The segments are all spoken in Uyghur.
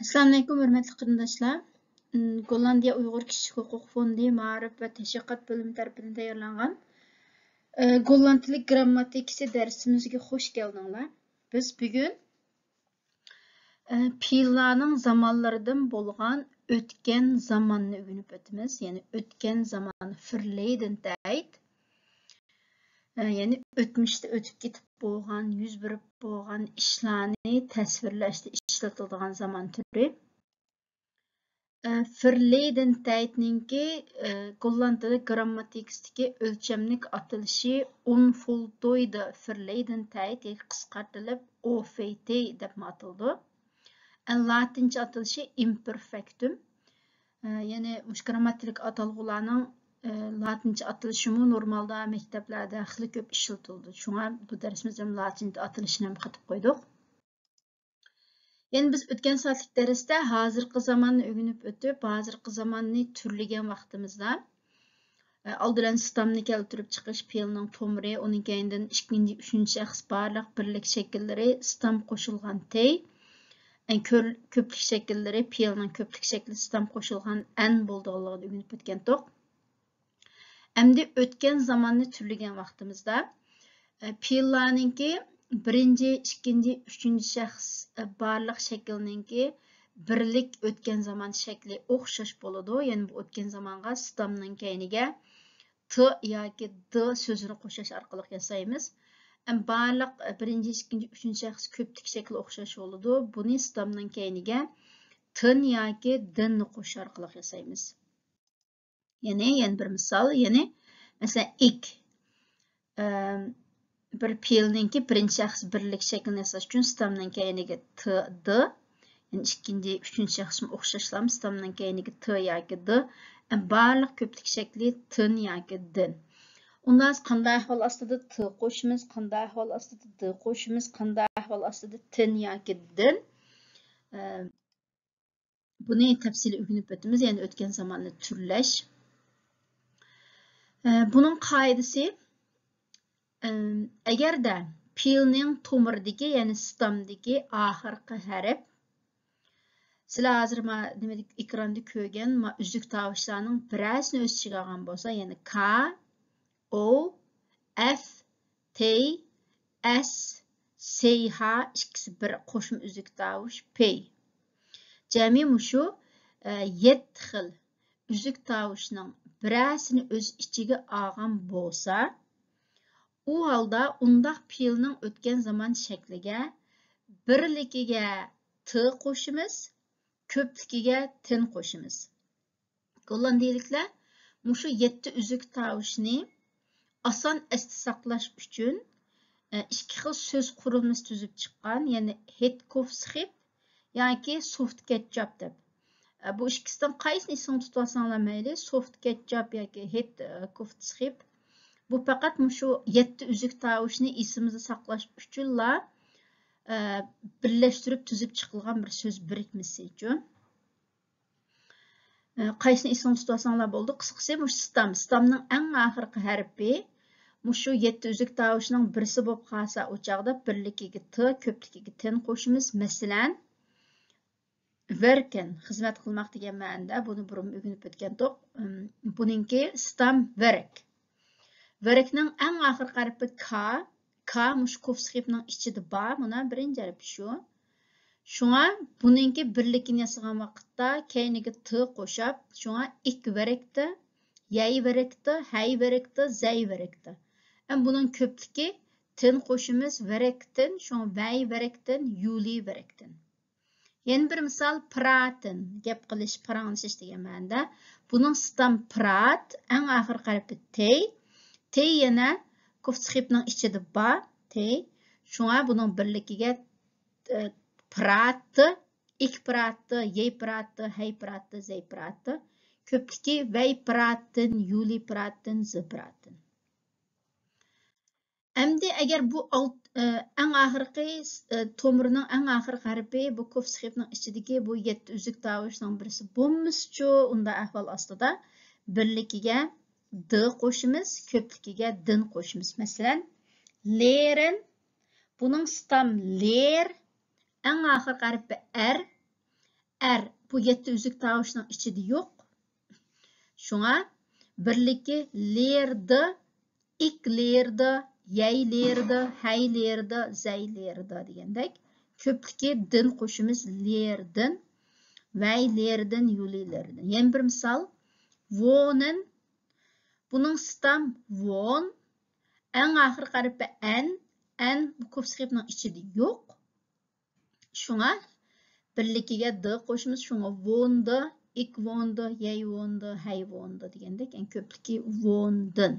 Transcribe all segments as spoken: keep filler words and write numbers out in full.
ئەسسالامۇئەلەيكۇم، ھۆرمەتلىك قېرىنداشلار. م، گوللاندىيە ئۇيغۇر كىشىلىك ھوقۇق فوندى مائارىپ ۋە تەشۋىقات بۆلۈمى تەرىپىدىن تەييارلانغان، ئە، گوللاند تىلى گىرامماتىكىسى دەرسىمىزگە خوش كەلدىڭلار. بىز بۈگۈن، ئە، پېئىللارنىڭ زامانلىرىدىن بولغان ئۆتكەن زاماننى ئۆگىنىپ ئۆتىمىز. يەنى ئۆتكەن زامان، فېرلېدېن تايت. ئە، يەنى ئۆتمۈشتە ئۆتۈپ كېتىپ بولغان، يۈز بېرىپ بولغان ئىشلارنى تەسۋىرلەشتە ئىشلىتىلىدىغان زامان تۈرى. ئە، فېرلېدېن تايتنىڭكى، ئە، گوللاند تىلى گىرامماتىكىسىدىكى ئۆلچەملىك ئاتىلىشى ئونفولتويدە فېرلېدېن تايت ياكى قىسقارتىلىپ ئو فې تې دەپمۇ ئاتىلىدۇ. ئە، لاتىنچە ئاتىلىشى ئىمپېرفېكتۇم. ئە، يەنى مۇشۇ گىرامماتىكىلىق ئاتالغۇلارنىڭ، ئە، لاتىنچە ئاتىلىشىمۇ نورمالدا مەكتەپلەردە خېلى كۆپ ئىشلىتىلىدۇ. شۇڭا بۇ دەرسىمىزدە ھەم لاتىنچە ئاتىلىشىنى ھەم قېتىپ قويدۇق. يەنى بىز ئۆتكەن سائەتلىك دەرستە ھازىرقى زاماننى ئۆگىنىپ ئۆتۈپ، ھازىرقى زاماننى تۈرلىگەن ۋاقتىمىزدا، ئالدى بىلەن ستامنى كەلتۈرۈپ چىقىش، پېئىلنىڭ تومۇرى، ئۇنىڭ كەينىدىن ئىككىنچى، ئۈچىنچى شەخس بارلىق بىرلىك شەكىللىرى ستام قوشۇلغان تې، ئەن كۆر-، كۆپلۈك شەكىللىرى، پېئىلنىڭ كۆپلۈك شەكلى ستام قوشۇلغان ئەن بولىدىغانلىقىنى ئۆگىنىپ ئۆتكەنتۇق. ئەمدى ئۆتكەن زاماننى تۈرلىگەن ۋاقتىمىزدا، ئە، پېئىللارنىڭكى بىرىنچى، ئىككىنچى، ئۈچىنچى شەخس، ئە، بارلىق شەكلىنىڭكى بىرلىك ئۆتكەن زامان شەكلى ئوخشاش بولىدۇ. يەنى بۇ ئۆتكەن زامانغا ستامنىڭ كەينىگە ت ياكى د سۆزىنى قوشاش ئارقىلىق ياسايمىز. ئەم، بارلىق، ئە، بىرىنچى، ئىككىنچى، ئۈچىنچى شەخس كۆپلۈك شەكلى ئوخشاش بولىدۇ. بۇنى ستامنىڭ كەينىگە تىن ياكى دىننى قوشۇش ئارقىلىق ياسايمىز. يەنى، يەنە بىر مىسال، يەنى، مەسىلەن، ئىك، ئەم، بىر پېئىلنىڭكى بىرىنچى شەخس بىرلىك شەكلىنى ياساش ئۈچۈن ستامنىڭ كەينىگە ت، د، يەنى ئىككىنچى، ئۈچىنچى شەخسمۇ ئوخشاشلا ستامنىڭ كەينىگە ت ياكى د، ئەم، بارلىق كۆپلۈك شەكلى تىن ياكى دىن. ئۇندا بىز قانداق ئەھۋال ئاستىدا ت قوشىمىز، قانداق ئەھۋال ئاستىدا د قوشىمىز، قانداق ئەھۋال ئاستىدا تىن ياكى دىن، ئەم، بۇنى تەپسىلىي ئۆگىنىپ ئۆتىمىز، يەنى ئۆتكەن زاماننى تۈرلەش. ئە، بۇنىڭ قائىدىسى، ئەم، ئەگەردە پېئىلنىڭ تومۇرىدىكى، يەنى ستامدىكى ئاخىرقى ھەرپ، سىلەر ھازىر ما، نېمىدە، ئېكراندا كۆرگەن ما ئۈزۈك تاۋۇشلارنىڭ بىرەرسىنى ئۆز ئىچىگە ئالغان بولسا، يەنى كا، ئو، ئەف، تېي، ئەس، سېيھا، ئىككىسى بىر قوشما ئۈزۈك تاۋۇش، پېي. جەمئىي مۇشۇ، ئە، يەتتە خىل ئۈزۈك تاۋۇشنىڭ بىرەرسىنى ئۆز ئىچىگە ئالغان بولسا، ئۇ ھالدا ئۇنداق پېئىلنىڭ ئۆتكەن زامان شەكلىگە بىرلىكىگە ت قوشىمىز، كۆپلۈكىگە تىن قوشىمىز. گوللاندىيىلىكلەر مۇشۇ يەتتە ئۈزۈك تاۋۇشنى ئاسان ئەستە ساقلاش ئۈچۈن، ئە، ئىككى خىل سۆز قۇرۇلمىسى تۈزۈپ چىققان، يەنى ھېتكوفسخىپ ياكى سوفت كەتچاپ دەپ. ئە، بۇ ئىككىسىدىن قايسىنى ئېسىڭ تۇتۇۋالساڭلار مەيلى، سوفت كەتچاپ ياكى ھېت، ئە، كوفتسخىپ. بۇ پەقەت مۇشۇ يەتتە ئۈزۈك تاۋۇشنى ئېسىمىزدە ساقلاش ئۈچۈنلا، ئە، بىرلەشتۈرۈپ تۈزۈپ چىقىلغان بىر سۆز بىرىكمىسى ئۈچۈن. ئە، قايسىنى ئېسىڭ تۇتۇۋالساڭلار بولدى. قىسقىسى، مۇشۇ ستام. ستامنىڭ ئەڭ ئاخىرقى ھەرپى مۇشۇ يەتتە ئۈزۈك تاۋۇشنىڭ بىرسى بولۇپ قالسا، ئۇ چاغدا بىرلىكىگە ت، كۆپلۈكىگە تىن قوشىمىز. مەسىلەن، ۋېركېن، خىزمەت قىلماق دېگەن مەنىدە، بۇنى بۇرۇن ئۆگىنىپ ئۆتكەنتۇق. ئىم، بۇنىڭكى ستام ۋېرك. ۋېركنىڭ ئەڭ ئاخىرقى ھەرپى كا. كا مۇشۇ كوفتسخىپنىڭ ئىچىدە بار. مانا بىرىنچى ھەرپى شۇ. شۇڭا بۇنىڭكى بىرلىكىنى ياسىغان ۋاقىتتا كەينىگە ت قوشاپ، شۇڭا ئىك ۋېركتى، يەي ۋېركتى، ھەي ۋېركتى، زەي ۋېركتى. ئەم بۇنىڭ كۆپلۈكى تىن قوشىمىز، ۋېركتىن، شۇڭا ۋەي ۋېركتىن، يۇلى ۋېركتىن. يەنە بىر مىسال، پراتىن، گەپ قىلىش، پاراڭلىشىش دېگەن مەنىدە. بۇنىڭ ستام پرات، ئەڭ ئاخىرقى ھەرپى تېي. تېي يەنە كوفتسخىپنىڭ ئىچىدە بار، تېي. شۇڭا بۇنىڭ بىرلىكىگە، ئە، پراتى، ئىك پراتى، يەي پراتى، ھەي پراتى، زەي پراتى. كۆپلۈكى ۋەي پراتىن، يۇلى پراتىن، زى پراتىن. ئەمدى ئەگەر بۇ ئالت-، ئە، ئەڭ ئاخىرقى، ئە، تومۇرنىڭ ئەڭ ئاخىرقى ھەرپى بۇ كوفتسخىپنىڭ ئىچىدىكى بۇ يەتتە ئۈزۈك تاۋۇشنىڭ بىرسى بولمىسىچۇ، ئۇنداق ئەھۋال ئاستىدا بىرلىكىگە د قوشىمىز، كۆپلۈكىگە دىن قوشىمىز. مەسىلەن، لېرىن، بۇنىڭ ستام لېر، ئەڭ ئاخىرقى ھەرپى ئەر، ئەر بۇ يەتتە ئۈزۈك تاۋۇشنىڭ ئىچىدە يوق. شۇڭا بىرلىكى لېردا، ئىك لېردا، يەي لېردا، ھەي لېردا، زەي لېردا دېگەندەك كۆپلۈكى دىن قوشىمىز لېردىن، ۋەي لېردىن، يۇلى لېردىن. يەنە بىر مىسال، ۋونىن. بۇنىڭ ستام ۋون. ئەڭ ئاخىرقى ھەرپى ئەن. ئەن بۇ كوپسخېپنىڭ ئىچىدە يوق. شۇڭا بىرلىكىگە د قوشىمىز. شۇڭا ۋوندى، ئىك ۋوندى، يەي ۋوندى، ھەي ۋوندى دېگەندەك، يەنى كۆپلۈكى ۋوندىن.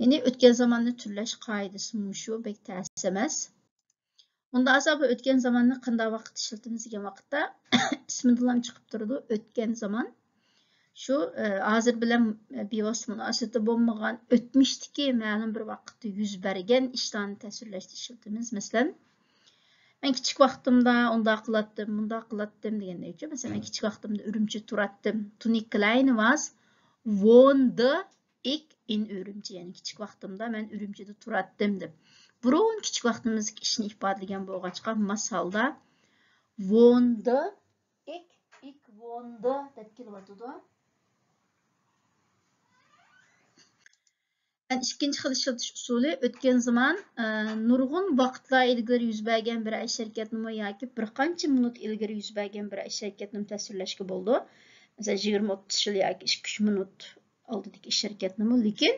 يەنى ئۆتكەن زاماننى تۈرلەش قائىدىسى مۇشۇ، بەك تەس ئەمەس. ئۇندا ئاساسەن بۇ ئۆتكەن زاماننى قانداق ۋاقىتتا ئىشلىتىمىز دېگەن ۋاقىتتا ئىسمىدىنلا چىقىپ تۇرىدۇ، ئۆتكەن زامان. شۇ، ئە، ھازىر بىلەن، ئە، بىۋاسىتە مۇناسىۋىتى بولمىغان ئۆتمۈشتىكى مەلۇم بىر ۋاقىتتا يۈز بەرگەن ئىشلارنى تەسۋىرلەشتە ئىشلىتىمىز. مەسىلەن، مەن كىچىك ۋاقتىمدا ئۇنداق قىلاتتىم، مۇنداق قىلاتتىم دېگەندەكچۇ. مەسىلەن، مەن كىچىك ۋاقتىمدا ئۈرۈمچىدە تۇراتتىم. Toen ik klein was, woonde ik in Urumqi. يەنى كىچىك ۋاقتىمدا مەن ئۈرۈمچىدە تۇراتتىم دەپ. بۇرۇن كىچىك ۋاقتىمىزدىكى ئىشنى ئىپادىلىگەن بولغاچقا، ماس ھالدا woonde ik، ik woonde دەپ كېلىۋاتىدۇ. ئىككىنچى خىل ئىشلىتىش ئۇسۇلى، ئۆتكەن زامان، ئە، نۇرغۇن ۋاقىتلار ئىلگىرى يۈز بەرگەن بىر ئىش ھەرىكەتنىمۇ ياكى بىر قانچە مىنۇت ئىلگىرى يۈز بەرگەن بىر ئىش ھەرىكەتنىمۇ تەسۋىرلەشكە بولىدۇ. مەسىلەن، يىگىرمە ئوتتۇز يىل ياكى ئىككى ئۈچ مىنۇت ئالدىدىكى ئىش ھەرىكەتنىمۇ. لېكىن،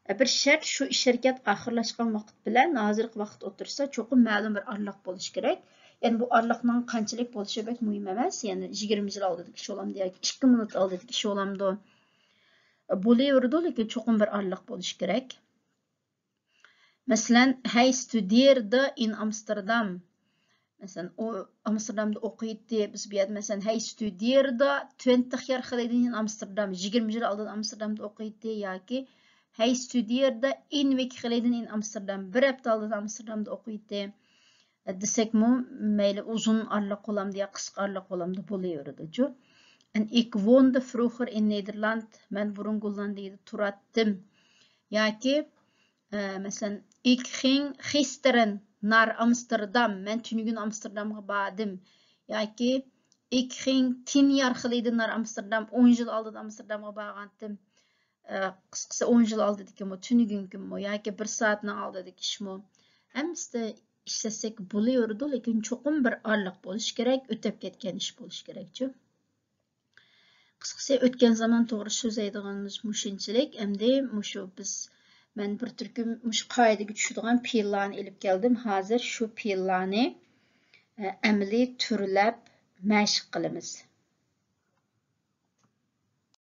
ئە، بىر شەرت، شۇ ئىش ھەرىكەت ئاخىرلاشقان ۋاقىت بىلەن ھازىرقى ۋاقىت ئوتتۇرىسىدا چوقۇم مەلۇم بىر ئارىلىق بولۇشى كېرەك. يەنى بۇ ئارىلىقنىڭ قانچىلىك بولۇشى بەك مۇھىم ئەمەس. يەنى يىگىرمە يىل ئالدىدىكى ئىش بولامدۇ ياكى ئىككى مىنۇت ئالدىدىكى ئىش بولامدۇ؟ بولۇۋېرىدۇ، لېكىن چوقۇم بىر ئارىلىق بولۇشى كېرەك. مەسىلەن، Hij studeerde in Amsterdam. مەسىلەن، ئۇ ئامستېردامدا ئوقۇيتتى. بىز بۇ يەردە، مەسىلەن، Hij studeerde twintig jaar geleden in Amsterdam، يىگىرمە يىل ئالدىن ئامستېردامدا ئوقۇيتتى ياكى Hij studeerde een week geleden in Amsterdam، بىر ھەپتە ئالدىن ئامستېردامدا ئوقۇيتتى دېسەكمۇ، مەيلى ئۇزۇن ئارىلىق بولامدۇ يا قىسقا ئارىلىق بولامدۇ، بولۇۋېرىدۇچۇ. And ik woonde vroeger in Nederland، مەن بۇرۇن گوللاندىيەدە تۇراتتىم. ياكى، ئە، مەسىلەن، ik ging gisteren naar Amsterdam، مەن تۈنۈگۈن ئامستېردامغا باردىم. ياكى، ik ging tien jaar geleden naar Amsterdam، ئون يىل ئالدىدا ئامستېردامغا بارغانتىم. ئە، قىسقىسى، ئون يىل ئالدىدىكىمۇ، تۈنۈگۈنكىمۇ ياكى بىر سائەتنىڭ ئالدىدىكى ئىشمۇ. ھەممىسىدە ئىشلەتسەك بولۇۋېرىدۇ، لېكىن چوقۇم بىر ئارىلىق بولۇشى كېرەك، ئۆتۈپ كەتكەن ئىش بولۇشى كېرەكچۇ. قىسقىسى، ئۆتكەن زامان توغرا سۆزلەيدىغىنىمىز مۇشۇنچىلىك. ئەمدى مۇشۇ بىز، مەن بىر تۈركۈم مۇشۇ قائىدىگە چۈشىدىغان پېئىللارنى ئېلىپ كەلدىم. ھازىر شۇ پېئىللارنى، ئە، ئەمەلىي تۈرلەپ مەشىق قىلىمىز.